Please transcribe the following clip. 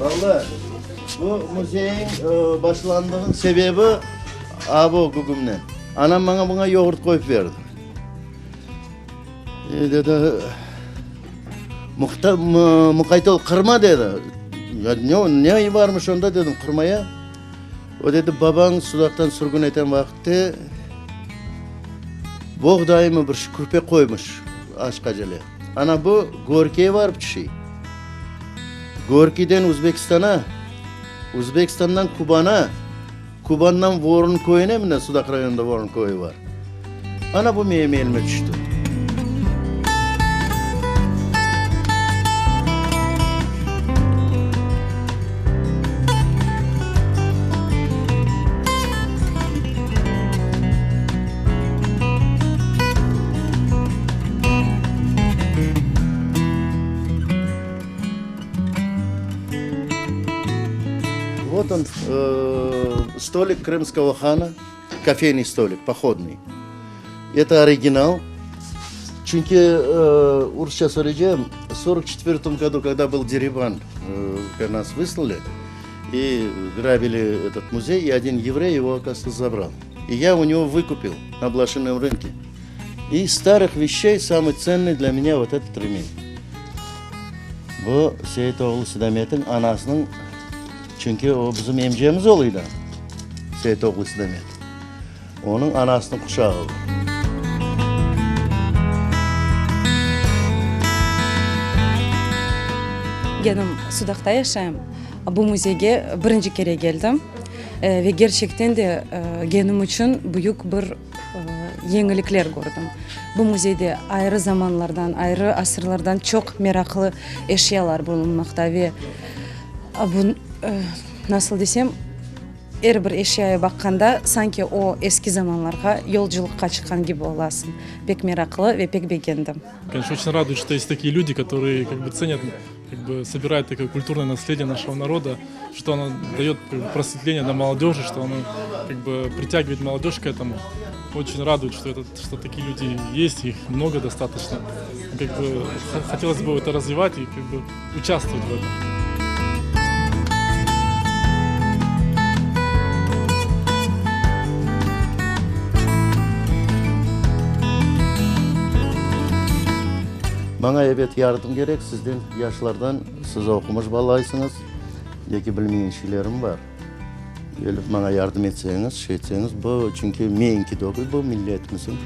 Valla, bu müzeyiñ başlandığınıñ sebebi a bu gügümnen. Anam maña buña yoğurt qoyıp berdi. E, dedi, muqayt ol, qırma, dedi. Ya ne, ne varmış onda, dedim, qırmaya. O dedi, babañ Sudaqtan sürgün eten vaqıtte boğdaymı bir kürpe qoymış aşqa cele. Ana bu Gorkiye barıp tüşey. Gorkiyden Uzbekistana, Uzbekistandan Kubana, Kubandan Vorun köyüne, mına Sudaq rayonında Vorun köyü bar. Ana bu menim elime tüşti. Vot on, stolik krımskogo hana, kofeyniy stolik, pohodnıy. Eto original. Çünki, rusça söyleycem, 44 godu, kogda byl deriban, kogda nas vyslali i grabili etot muzey, i odin yevrey ego, okazıvıtsâ, zabral. I ya u nego vıkupil na blошином rınke. I iz starıh veşçey samıy tsennıy dlâ menya vot etot remen. Bu Seit oğlu Sidametniñ anasınıñ, çünki o bizim emcemiz oluy da, Seit oğlu Sidamet. Onıñ anasınıñ quşağı bu. Menim Sudaqta yaşayım. Bu müzeyge birinci kere keldim ve kerçekten de menim içün büyük bir yeñilikler kördim. Bu müzeyde ayrı zamanlardan, ayrı asırlardan çoq meraqlı eşyalar bulunmaqta ve bu, nasıl desem, er bir eşyaya baqqanda, sanki o eski zamanlarğa yolculıqqa çıqqan kibi olasıñ. Pek meraqlı ve pek begendim. Конечно, очень радует, что есть такие люди, которые как бы ценят, как бы собирают такое культурное наследие нашего народа, что оно дает как бы просветление для молодежи, что оно как бы притягивает молодежь к этому. Очень радует, что, это, что такие люди есть, их много достаточно. Как бы хотелось бы это развивать и как бы участвовать в этом. Maña ebet yardım kerek sizden, yaşlardan, siz oqumış balaysıñız, eki bilmegen şeylerim bar. Kelip maña yardım etseñiz, şey etseñiz, bu çünki meñki degil, bu milletimizniñ.